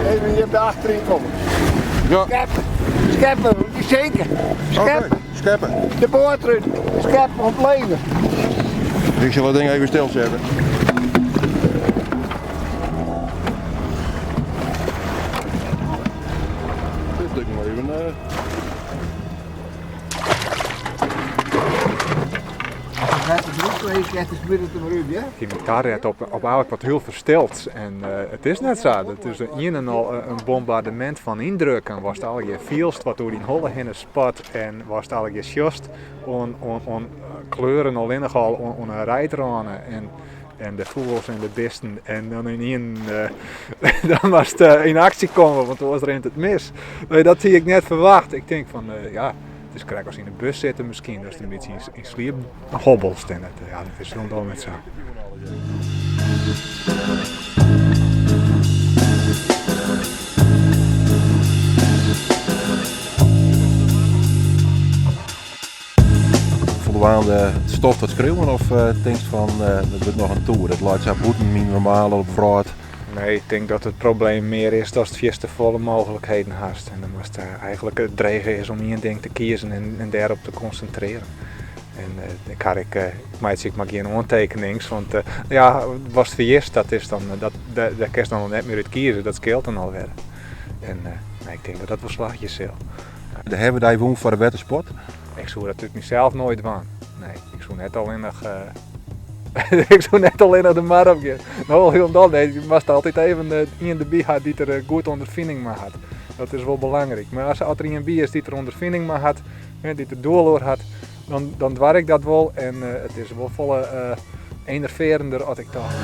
Even hier op de achterin komen. Ja. Skeppen, skeppen, zeker. Skeppen. Oké, skeppen. De boord eruit. Skeppen ontleden. Ik zal het ding even stilzetten. Dit lukt nog even. Ik hie my taret op, op eigentlik wat hiel ferstilds en it is net sa. It is ien en al in bombardemint fan yndrukken watst allegear fielst, wat oer dyn holle hinne spat en watst allegear sjochst oan, oan, oan kleuren allinnich al oan 'e reidrâne en, en de fûgels en de bisten. En dan ynienen dan moatst yn aksje komme, want oars rint it mis. Nee, dat hie ik net ferwachte. Ik tink fan, ja, it is krekt as yn 'e bus sitte miskien, datst in bytsje yn sliep hobbelst en dat, ja, dat is hielendal net sa. Foldwaande stof tot skriuwen of tinkst fan it wurdt noch in toer, it leit sa bûten myn normale wrâld? Nee, ik tink dat it probleem mear is datst fierste folle mooglikheden hast en dan moatst eigentlik it drege is om ien ding te kiezen en dêrop te konsintrearjen. En ik ha ek, ik meitsje ek mar gjin oantekenings, want ja, watst ferjitst, dat is dan, dat, dêr kinst dan al net mear út kieze, dat skeelt dan alwer. En nee, ik tink dat dat wol slagje sil. De hawwe dy wûn foar de wettersport? Ik soe dat út mysels noait dwaan. Nee, ik soe net allinnich, ik soe net allinnich de mar op gean. No al hielendal net. Je moatst altyd even ien derby ha dy't der goed ûnderfining mei hat. Dat is wol belangryk. Mar as der ien by is dy't der ûnderfining mei hat, dy't der doel oer hat, dan, dan doar ik dat wol. En it is wol folle enervearender as ik tocht.